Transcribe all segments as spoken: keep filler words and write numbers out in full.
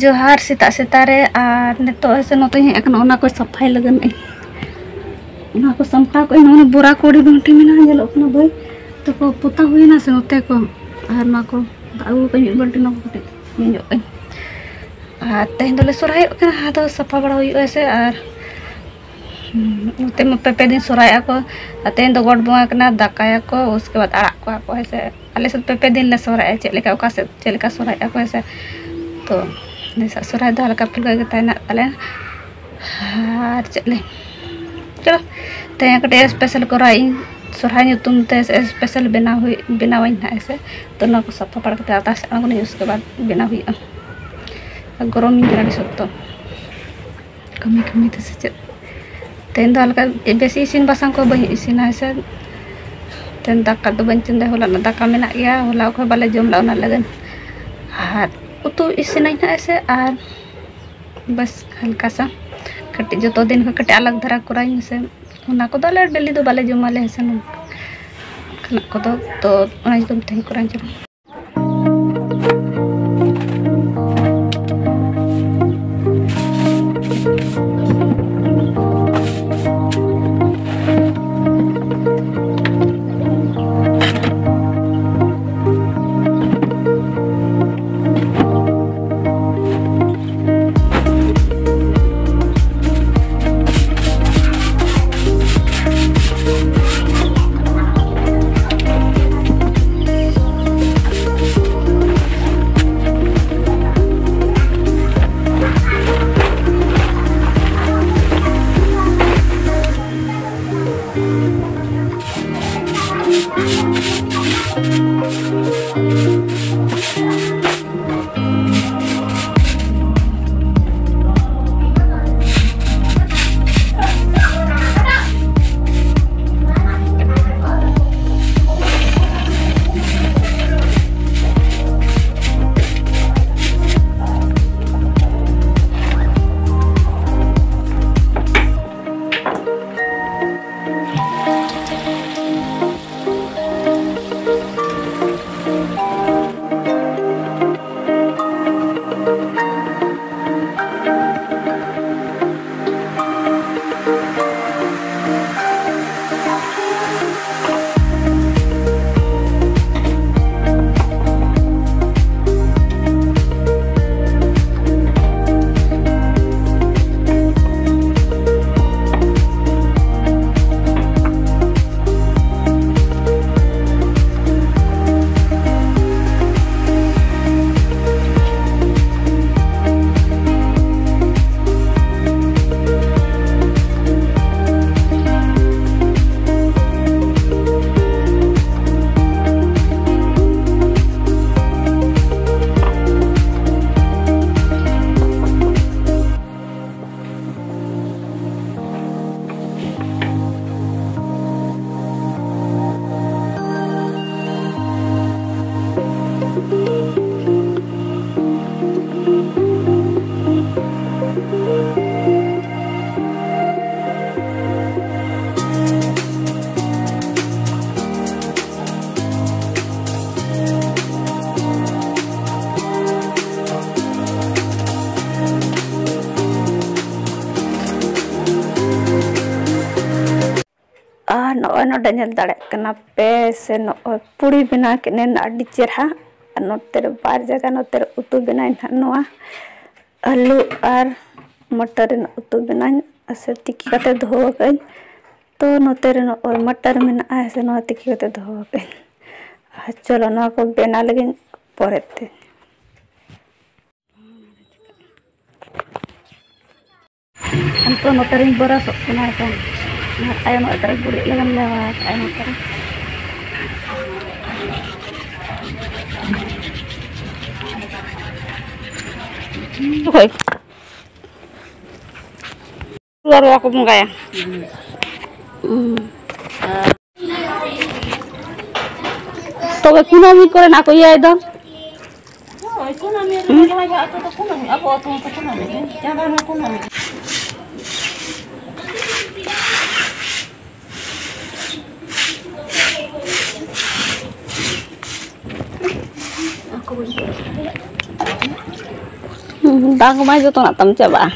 ᱡᱚᱦᱟᱨ ᱥᱮᱛᱟᱜ ᱥᱮᱛᱟᱜ ᱨᱮ᱾ ᱟᱨ ᱱᱤᱛᱚᱜ ᱦᱮᱸᱥᱮ ᱱᱚᱛᱮᱧ ᱦᱮᱡ ᱟᱠᱟᱱᱟ ᱚᱱᱟ ᱠᱚ ᱥᱟᱯᱷᱟᱭ ᱞᱟᱹᱜᱤᱫ᱾ ᱚᱱᱟ ᱠᱚ ᱥᱟᱢᱴᱟᱣ ᱠᱚ ᱤᱧ ᱚᱱᱟ ᱵᱚᱨᱟ ᱠᱚ ᱟᱹᱰᱤ ᱵᱟᱝ ᱴᱷᱤᱠ ᱢᱮᱱᱟᱜᱼᱟ, ᱧᱮᱞᱚᱜ ᱠᱟᱱᱟ ᱵᱟᱹᱭ ᱛᱟᱠᱚ ᱯᱚᱛᱟᱣ ᱦᱩᱭᱱᱟ ᱥᱮ ᱱᱚᱛᱮ ᱠᱚ᱾ ᱟᱨ ᱱᱚᱣᱟ ᱠᱚ ᱫᱟᱜ ᱟᱹᱜᱩ ᱠᱟᱜ ᱢᱤᱫ ᱵᱟᱹᱞᱴᱤ, ᱱᱚᱣᱟ ᱠᱚ ᱠᱟᱹᱴᱤᱡ ᱧᱮᱞ ᱧᱚᱜ ᱟᱹᱧ᱾ ᱟᱨ ᱛᱮᱦᱮᱧ ᱫᱚᱞᱮ ᱥᱚᱨᱦᱟᱭᱚᱜ ᱠᱟᱱᱟ, ᱟᱫᱚ ᱥᱟᱯᱷᱟ ᱵᱟᱲᱟ ᱦᱩᱭᱩᱜᱼᱟ ᱥᱮ᱾ ᱟᱨ ᱱᱚᱛᱮ ᱢᱟ ᱯᱮ ᱯᱮ ᱫᱤᱱ ᱥᱚᱨᱦᱟᱭᱚᱜᱼᱟ ᱠᱚ᱾ ᱟᱨ ᱛᱮᱦᱮᱧ ᱫᱚ ᱜᱚᱴ ᱵᱚᱸᱜᱟ ᱠᱟᱱᱟ, ᱫᱟᱠᱟᱭᱟᱠᱚ, ᱩᱥᱠᱮ ᱵᱟᱫ ᱟᱲᱟᱜ ᱠᱚᱣᱟ ᱠᱚ ᱦᱮᱸ ᱥᱮ᱾ ᱟᱞᱮ ᱥᱮᱫ ᱯᱮ ᱯᱮ ᱫᱤᱱ ᱞᱮ ᱥᱚᱨᱦᱟᱭᱚᱜᱼᱟ, ᱪᱮᱫ ᱞᱮᱠᱟ ᱚᱠᱟ ᱥᱮᱫ ᱪᱮᱫ ᱞᱮᱠᱟ ᱥᱚᱨᱦᱟᱭᱚᱜᱼᱟ ᱠᱚ ᱦᱮᱸ ᱥᱮ᱾ ᱛᱚ ᱱᱮᱥᱟᱜ ᱥᱚᱨᱦᱟᱭ ᱫᱚ ᱦᱟᱞᱠᱟ ᱯᱷᱩᱞᱠᱟ ᱜᱮ ᱛᱟᱦᱮᱱᱟ ᱛᱟᱞᱮ᱾ ᱟᱨ ᱪᱮᱫ ᱞᱮ ᱪᱚᱞᱚ ᱛᱮᱦᱮᱧ ᱠᱟᱹᱴᱤᱡ ᱥᱯᱮᱥᱟᱞ ᱠᱚᱨᱟᱣ ᱤᱧ, ᱥᱚᱨᱦᱟᱭ ᱧᱩᱛᱩᱢ ᱛᱮ ᱥᱯᱮᱥᱟᱞ ᱵᱮᱱᱟᱣ ᱦᱩᱭ ᱵᱮᱱᱟᱣᱟᱹᱧ ᱦᱟᱸᱜ ᱦᱮᱸ ᱥᱮ᱾ ᱛᱚ ᱱᱚᱣᱟ ᱠᱚ ᱥᱟᱯᱷᱟ ᱵᱟᱲᱟ ᱠᱟᱛᱮ ᱟᱛᱟᱨ ᱥᱮᱫ ᱟᱬᱜᱚᱱᱟᱹᱧ, ᱩᱥᱠᱮ ᱵᱟᱫ ᱵᱮᱱᱟᱣ ᱦᱩᱭᱩᱜᱼᱟ᱾ ᱟᱨ ᱜᱚᱨᱚᱢᱤᱧ ᱠᱟᱱᱟ ᱟᱹᱰᱤ ᱥᱚᱠᱛᱚ᱾ ᱠᱟᱹᱢᱤ ᱠᱟᱹᱢᱤ ᱛᱮ ᱥᱮ ᱪᱮᱫ? ᱛᱮᱦᱮᱧ ᱫᱚ ᱦᱟᱞᱠᱟ ᱵᱮᱥᱤ ᱤᱥᱤᱱ ᱵᱟᱥᱟᱝ ᱠᱚ ᱵᱟᱹᱧ ᱤᱥᱤᱱᱟ ᱦᱮᱸ ᱥᱮ᱾ ᱛᱮᱦᱮᱧ ᱫᱟᱠᱟ ᱫᱚ ᱵᱟᱹᱧ ᱪᱚᱸᱫᱟᱭᱟ, ᱦᱚᱞᱟᱱᱟᱜ ᱫᱟᱠᱟ ᱢᱮᱱᱟᱜ ᱜᱮᱭᱟ, ᱦᱚᱞᱟ ᱚᱠᱚᱭ ᱵᱟᱞᱮ ᱡᱚᱢ ᱞᱮᱫᱟ ᱚᱱᱟ ᱞᱟᱹᱜᱤᱫ᱾ ᱟᱨ ᱩᱛᱩ ᱤᱥᱤᱱᱟᱹᱧ ᱦᱟᱸᱜ ᱦᱮᱸ ᱥᱮ᱾ ᱟᱨ ᱵᱟᱥ ᱦᱟᱞᱠᱟ ᱥᱟ ᱠᱟᱹᱴᱤᱡ ᱡᱚᱛᱚ ᱫᱤᱱ ᱠᱷᱚᱱ ᱠᱟᱹᱴᱤᱡ ᱟᱞᱟᱜᱽ ᱫᱷᱟᱨᱟ ᱠᱚᱨᱟᱣᱤᱧ ᱢᱮᱥᱮ᱾ ᱚᱱᱟ ᱠᱚᱫᱚ ᱟᱞᱮ ᱰᱮᱞᱤ ᱫᱚ ᱵᱟᱞᱮ ᱡᱚᱢᱟ ᱟᱞᱮ ᱦᱮᱸ ᱥᱮ, ᱱᱚᱝᱠᱟᱱᱟᱜ ᱠᱚᱫᱚ᱾ ᱛᱚ ᱚᱱᱟ ᱧᱩᱛᱩᱢ ᱛᱮᱦᱮᱧ ᱠᱚᱨᱟᱣ ᱪᱚ᱾ ᱟᱨ ᱱᱚᱜᱼᱚᱭ ᱱᱚᱰᱮ ᱧᱮᱞ ᱫᱟᱲᱮᱭᱟᱜ ᱠᱟᱱᱟ ᱯᱮ ᱥᱮ ᱱᱚᱜᱼᱚᱭ ᱯᱩᱲᱤ ᱵᱮᱱᱟᱣ ᱠᱮᱫ ᱟᱹᱰᱤ ᱪᱮᱨᱦᱟ᱾ ᱟᱨ ᱱᱚᱛᱮ ᱨᱮ ᱵᱟᱨ ᱡᱟᱭᱜᱟ, ᱱᱚᱛᱮ ᱨᱮ ᱩᱛᱩ ᱵᱮᱱᱟᱣ ᱱᱟᱦᱟᱜ ᱱᱚᱣᱟ ᱟᱹᱞᱩ ᱟᱨ ᱢᱚᱴᱚᱨ ᱨᱮᱱᱟᱜ ᱩᱛᱩ ᱵᱮᱱᱟᱣ ᱟᱨ ᱥᱮ ᱛᱤᱠᱤ ᱠᱟᱛᱮ ᱫᱚᱦᱚ ᱟᱠᱟᱫᱟᱹᱧ᱾ ᱛᱚ ᱱᱚᱛᱮ ᱨᱮ ᱱᱚᱜᱼᱚᱭ ᱢᱚᱴᱚᱨ ᱢᱮᱱᱟᱜᱼᱟ, ᱥᱮ ᱱᱚᱣᱟ ᱛᱤᱠᱤ ᱠᱟᱛᱮ ᱫᱚᱦᱚ ᱟᱠᱟᱫᱟᱹᱧ᱾ ᱟᱨ ᱪᱚᱞᱚ ᱱᱚᱣᱟ ᱠᱚ ᱵᱮᱱᱟᱣ ᱞᱟᱹᱜᱤᱫ ᱯᱚᱨᱮᱛᱮ᱾ ᱱᱤᱛᱚᱜ ᱱᱚᱛᱮ ᱨᱤᱧ ᱵᱨᱟᱥᱚᱜ ᱠᱟᱱᱟ ᱮᱠᱷᱚᱱ᱾ ᱟᱨ ᱟᱭᱳ ᱱᱚᱜᱼᱚᱭ ᱛᱟᱭ ᱜᱩᱨᱤᱡ ᱞᱟᱜᱟᱱ ᱞᱮᱣᱟ ᱠᱟᱜᱼᱟᱭ ᱱᱚᱛᱮ ᱨᱮ᱾ ᱦᱳᱭ᱾ ᱨᱚ ᱠᱚ ᱵᱚᱸᱜᱟᱭᱟ᱾ ᱛᱚᱵᱮ ᱠᱩᱱᱟᱹᱢᱤ ᱠᱚᱨᱮᱱᱟᱜ ᱠᱚ ᱤᱭᱟᱹᱭ ᱫᱚ᱾ ᱦᱳᱭ, ᱠᱩᱱᱟᱹᱢᱤ ᱨᱮ ᱡᱟᱦᱟᱸᱭ ᱟᱹᱛᱩ ᱫᱚ ᱠᱩᱱᱟᱹᱢᱤ, ᱟᱵᱚ ᱟᱹᱛᱩ ᱦᱚᱸᱠᱚ ᱠᱩᱱᱟᱹᱢᱤ, ᱪᱟᱸᱫᱟ ᱦᱚᱸ ᱠᱩᱱᱟᱹᱢᱤ᱾ ᱦᱩᱸ, ᱫᱟᱜᱽ ᱢᱟᱭ ᱡᱚᱛᱚᱱᱟᱜ ᱛᱟᱢ ᱪᱟᱵᱟᱜᱼᱟ᱾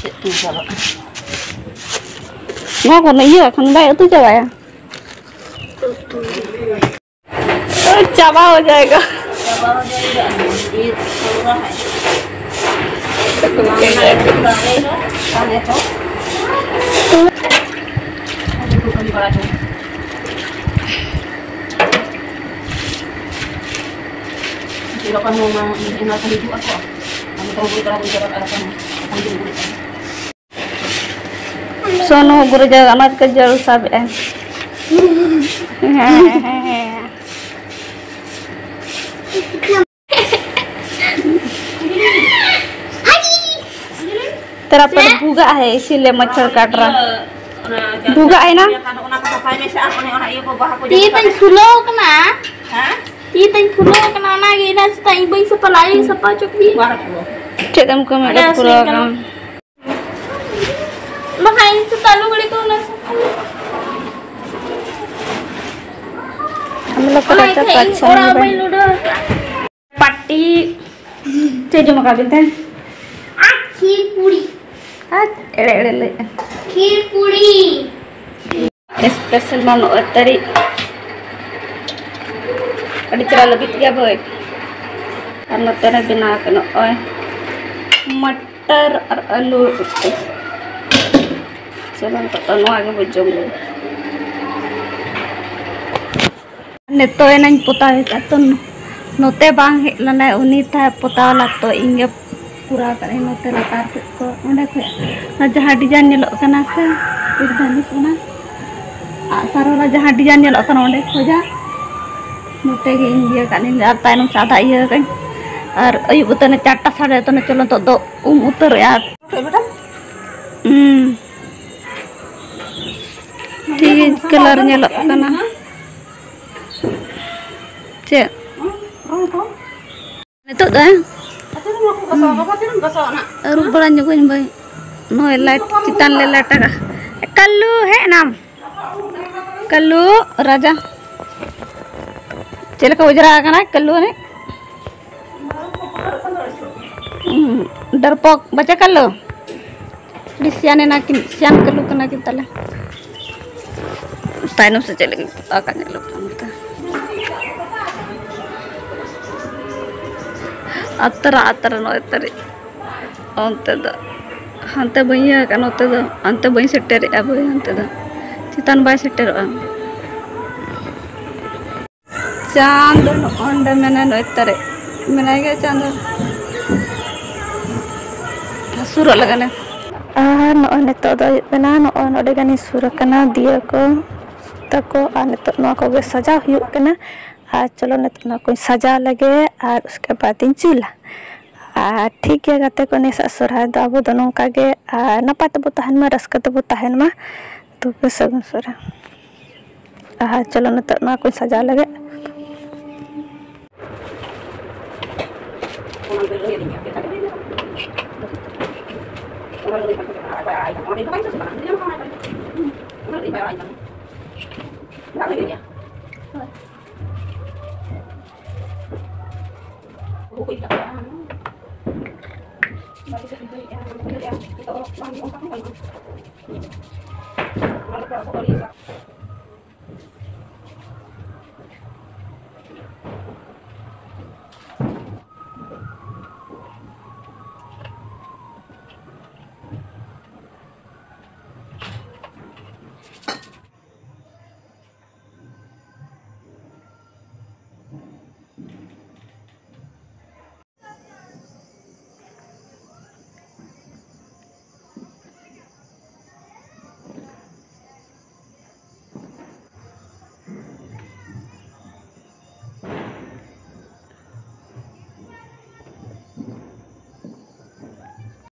ᱪᱮᱫ ᱠᱚ ᱪᱟᱵᱟᱜᱼᱟ? ᱱᱚᱣᱟ ᱠᱚ ᱤᱭᱟᱹ ᱠᱷᱟᱱ ᱵᱟᱭ ᱩᱛᱩ ᱪᱟᱵᱟᱭᱟ᱾ ᱪᱟᱵᱟ ᱦᱳ ᱡᱟᱭᱮᱜᱟ᱾ ᱪᱟᱵᱟ ᱦᱳ ᱡᱟᱭᱮᱜᱟ᱾ ᱤᱭᱟᱹ ᱛᱷᱚᱲᱟ ᱦᱟᱭ᱾ ᱛᱟᱦᱞᱮ ᱛᱚ᱾ ᱡᱚᱠᱷᱚᱱ ᱦᱚᱸ ᱚᱱᱟ, ᱚᱱᱟ ᱠᱚ ᱦᱤᱡᱩᱜ ᱟᱠᱚ᱾ ᱟᱨ ᱱᱤᱛᱚᱝ ᱵᱚᱱ ᱪᱟᱞᱟᱜ ᱠᱟᱱᱟ, ᱛᱚᱠᱷᱚᱱ ᱜᱮ ᱦᱤᱡᱩᱜ ᱠᱟᱱᱟ᱾ ᱥᱳᱱᱩ ᱜᱩᱨᱩ ᱡᱟᱭᱜᱟ ᱚᱱᱟ ᱠᱟᱡᱚᱞ ᱥᱟᱵ ᱮᱜᱼᱟ᱾ ᱦᱮᱸ, ᱦᱮᱸ, ᱦᱮᱸ, ᱦᱮᱸ᱾ तेरा पेट भूखा है, इसीलिए मच्छर काट रहा। ᱵᱷᱩᱜᱟᱜ ᱮᱱᱟ᱾ ᱛᱤ ᱛᱤᱧ ᱯᱷᱩᱞᱟᱹᱣ ᱠᱟᱱᱟ᱾ ᱦᱮᱸ? ᱛᱤ ᱛᱤᱧ ᱯᱷᱩᱞᱟᱹᱣ ᱟᱠᱟᱱᱟ, ᱚᱱᱟᱜᱮ ᱮᱱᱟᱝ ᱥᱮᱛᱟᱜ ᱤᱧ ᱵᱟᱹᱧ ᱥᱟᱯᱷᱟ ᱞᱟᱜᱼᱟ, ᱤᱧ ᱥᱟᱯᱷᱟ ᱦᱚᱪᱚ ᱠᱮᱫ᱾ ᱪᱮᱫ ᱮᱢ ᱠᱟᱹᱢᱤ ᱚᱸᱰᱮ ᱠᱟᱫᱟ ᱯᱩᱨᱟᱹ ᱦᱟᱹᱥᱩᱧ ᱠᱟᱱᱟ᱾ ᱟᱠᱟᱱ? ᱵᱟᱠᱷᱟᱡ ᱤᱧ ᱥᱮᱛᱟᱜ ᱞᱩᱜᱽᱲᱤ ᱠᱚ ᱚᱱᱟ ᱥᱟᱯᱷᱟ᱾ ᱟᱢ ᱞᱮᱠᱟ ᱚᱱᱟ ᱨᱟᱪᱟ ᱤᱠᱷᱟᱹ ᱤᱧ ᱯᱟᱪᱷᱟ ᱚᱲᱟᱜ ᱢᱮ᱾ ᱵᱟᱹᱧ ᱞᱩᱰᱟᱹ ᱟᱠᱟᱫᱼᱟ᱾ ᱯᱟᱴᱤ᱾ ᱪᱮᱫ ᱡᱚᱢ ᱟᱠᱟᱫ ᱵᱤᱱ ᱛᱟᱦᱮᱸᱱ? ᱟᱨ ᱠᱷᱤᱨ ᱯᱩᱲᱤ᱾ ᱟᱨ ᱮᱲᱮ ᱮᱲᱮ ᱞᱟᱹᱭᱮᱫᱼᱟ᱾ ᱠᱷᱤᱨ ᱯᱩᱲᱤ᱾ ᱥᱯᱮᱥᱟᱞ ᱢᱟ ᱱᱚᱜᱼᱚᱭ ᱛᱟᱹᱨᱤ᱾ ᱟᱹᱰᱤ ᱪᱮᱦᱨᱟ ᱞᱟᱹᱵᱤᱫ ᱜᱮᱭᱟ ᱵᱷᱟᱹᱭ᱾ ᱟᱨ ᱱᱚᱛᱮ ᱨᱮ ᱵᱮᱱᱟᱣ ᱟᱠᱟᱱᱟ ᱱᱚᱜᱼᱚᱭ ᱢᱟᱴᱟᱨ ᱟᱨ ᱟᱹᱞᱩ ᱩᱛᱩ᱾ ᱪᱚᱞᱚ ᱱᱤᱛᱚᱜ ᱫᱚ ᱱᱚᱣᱟ ᱜᱮᱵᱚ ᱡᱚᱢ ᱞᱮᱜᱮ᱾ ᱱᱤᱛᱚᱜ ᱮᱱᱟᱧ ᱯᱚᱛᱟᱣ ᱟᱠᱟᱫ ᱛᱚ, ᱱᱚᱛᱮ ᱵᱟᱝ ᱦᱮᱡ ᱞᱮᱱᱟᱭ ᱩᱱᱤ ᱛᱟᱦᱮᱸ ᱯᱚᱛᱟᱣ ᱞᱟᱜ ᱛᱚ ᱤᱧ ᱜᱮ ᱯᱩᱨᱟᱹᱣ ᱠᱟᱜ ᱟᱹᱧ ᱱᱚᱛᱮ ᱞᱟᱛᱟᱨ ᱥᱮᱫ ᱠᱚ, ᱚᱸᱰᱮ ᱠᱷᱚᱡ ᱚᱱᱟ ᱡᱟᱦᱟᱸ ᱰᱤᱡᱟᱭᱤᱱ ᱧᱮᱞᱚᱜ ᱠᱟᱱᱟ ᱥᱮ, ᱛᱤᱨ ᱫᱷᱟᱹᱱᱩᱥ ᱚᱱᱟ ᱟᱜᱼᱥᱟᱨ ᱵᱟᱞᱟ ᱡᱟᱦᱟᱸ ᱰᱤᱡᱟᱭᱤᱱ ᱧᱮᱞᱚᱜ ᱠᱟᱱᱟ ᱚᱸᱰᱮ ᱠᱷᱚᱡᱟᱜ ᱱᱚᱛᱮ ᱜᱮ ᱤᱧ ᱤᱭᱟᱹ ᱠᱟᱜ ᱟᱹᱧ ᱟᱨ ᱛᱟᱭᱱᱚᱢ ᱥᱮᱫ ᱟᱫᱷᱟ ᱤᱭᱟᱹ ᱠᱟᱜ ᱟᱹᱧ᱾ ᱟᱨ ᱟᱹᱭᱩᱵ ᱩᱛᱟᱹᱨ ᱮᱱᱟ ᱪᱟᱨᱴᱟ ᱥᱟᱲᱮ ᱛᱮ ᱪᱚᱞᱚ ᱱᱤᱛᱚᱜ ᱫᱚ ᱩᱢ ᱩᱛᱟᱹᱨᱚᱜᱼᱟ᱾ ᱦᱩᱸ᱾ ᱴᱷᱤᱠ ᱜᱮ ᱠᱟᱞᱟᱨ ᱧᱮᱞᱚᱜ ᱠᱟᱱᱟ᱾ ᱪᱮᱫ? ᱱᱤᱛᱚᱜ ᱫᱚ? ᱟᱹᱨᱩᱵ ᱵᱟᱲᱟ ᱧᱚᱜᱟᱹᱧ ᱵᱟᱹᱧ᱾ ᱱᱚᱜᱼᱚᱭ ᱞᱟᱭᱤᱴ ᱪᱮᱛᱟᱱ ᱞᱮ ᱞᱟᱭᱤᱴ ᱟᱠᱟᱫᱼᱟ᱾ ᱠᱟᱞᱞᱩ, ᱦᱮᱡ ᱮᱱᱟᱢ? ᱠᱟᱞᱞᱩ, ᱨᱟᱡᱟ᱾ ᱪᱮᱫ ᱞᱮᱠᱟ ᱚᱡᱽᱨᱟ ᱟᱠᱟᱱᱟᱭ ᱠᱟᱞᱞᱩ ᱟᱹᱱᱤᱡ? ᱦᱩᱸ, ᱰᱚᱨᱯᱚᱠ ᱵᱟᱪᱟ ᱠᱟᱞᱞᱩ᱾ ᱟᱹᱰᱤ ᱥᱤᱭᱟᱱ ᱮᱱᱟ ᱠᱤᱱ, ᱥᱤᱭᱟᱱ ᱠᱟᱞᱞᱩ ᱠᱟᱱᱟ ᱠᱤᱱ ᱛᱟᱞᱮ᱾ ᱛᱟᱭᱱᱚᱢ ᱥᱮᱫ ᱪᱮᱫ ᱞᱟᱹᱜᱤᱫ ᱯᱚᱛᱟᱣ ᱠᱟᱜ ᱧᱮᱞᱚᱜ ᱠᱟᱱᱟ ᱱᱚᱛᱮ᱾ ᱟᱛᱨᱟ, ᱟᱛᱨᱟ, ᱱᱚᱜᱼᱚᱭ ᱛᱟᱹᱨᱤ᱾ ᱚᱱᱛᱮ ᱫᱚ, ᱦᱟᱱᱛᱮ ᱵᱟᱹᱧ ᱤᱭᱟᱹ ᱟᱠᱟᱫ, ᱱᱚᱛᱮ ᱫᱚ, ᱦᱟᱱᱛᱮ ᱵᱟᱹᱧ ᱥᱮᱴᱮᱨᱮᱜᱼᱟ, ᱵᱟᱹᱧ, ᱦᱟᱱᱛᱮ ᱫᱚ᱾ ᱪᱮᱛᱟᱱ ᱵᱟᱭ ᱥᱮᱴᱮᱨᱚᱜᱼᱟ᱾ ᱪᱟᱸᱫ ᱱᱚᱜᱼᱚᱭ ᱱᱚᱰᱮ ᱢᱮᱱᱟᱭ, ᱱᱚᱜᱼᱚᱭ ᱛᱟᱨᱮ ᱢᱮᱱᱟᱭ ᱜᱮᱭᱟ ᱪᱟᱸᱫ᱾ ᱥᱩᱨᱚᱜ ᱞᱟᱜᱟᱱᱮ᱾ ᱟᱨ ᱱᱚᱜᱼᱚᱭ ᱱᱤᱛᱚᱜ ᱫᱚ ᱦᱩᱭᱩᱜ ᱠᱟᱱᱟ, ᱱᱚᱜᱼᱚᱭ ᱱᱚᱰᱮ ᱜᱟᱱᱤᱧ ᱥᱩᱨ ᱟᱠᱟᱱᱟ, ᱫᱤᱭᱟᱹ ᱠᱚ, ᱥᱩᱛᱟᱹ ᱠᱚ, ᱟᱨ ᱱᱤᱛᱚᱜ ᱱᱚᱣᱟ ᱠᱚᱜᱮ ᱥᱟᱡᱟᱣ ᱦᱩᱭᱩᱜ ᱠᱟᱱᱟ᱾ ᱟᱨ ᱪᱚᱞᱚ ᱱᱤᱛᱚᱜ ᱱᱚᱣᱟ ᱠᱚᱧ ᱥᱟᱡᱟᱣ ᱞᱮᱜᱮ ᱟᱨ ᱩᱥᱠᱮ ᱵᱟᱫ ᱤᱧ ᱪᱩᱞᱟ᱾ ᱟᱨ ᱴᱷᱤᱠ ᱜᱮᱭᱟ ᱜᱟᱛᱮ ᱠᱚ, ᱱᱮᱥᱟᱜ ᱥᱚᱨᱦᱟᱭ ᱫᱚ ᱟᱵᱚ ᱫᱚ ᱱᱚᱝᱠᱟ ᱜᱮ, ᱟᱨ ᱱᱟᱯᱟᱭ ᱛᱮᱵᱚ ᱛᱟᱦᱮᱱ ᱢᱟ, ᱨᱟᱹᱥᱠᱟᱹ ᱛᱮᱵᱚ ᱛᱟᱦᱮᱱ ᱢᱟ᱾ ᱛᱚᱵᱮ ᱥᱟᱹᱜᱩᱱ ᱥᱚᱨᱦᱟᱭ᱾ ᱟᱨ ᱪᱚᱞᱚ ᱱᱤᱛᱚᱜ ᱱᱚᱣᱟ ᱠᱚᱧ ᱥᱟᱡᱟᱣ ᱞᱮᱜᱮ᱾ ᱚᱱᱟ ᱫᱚ ᱯᱮᱲᱟ ᱠᱚ ᱟᱹᱰᱤ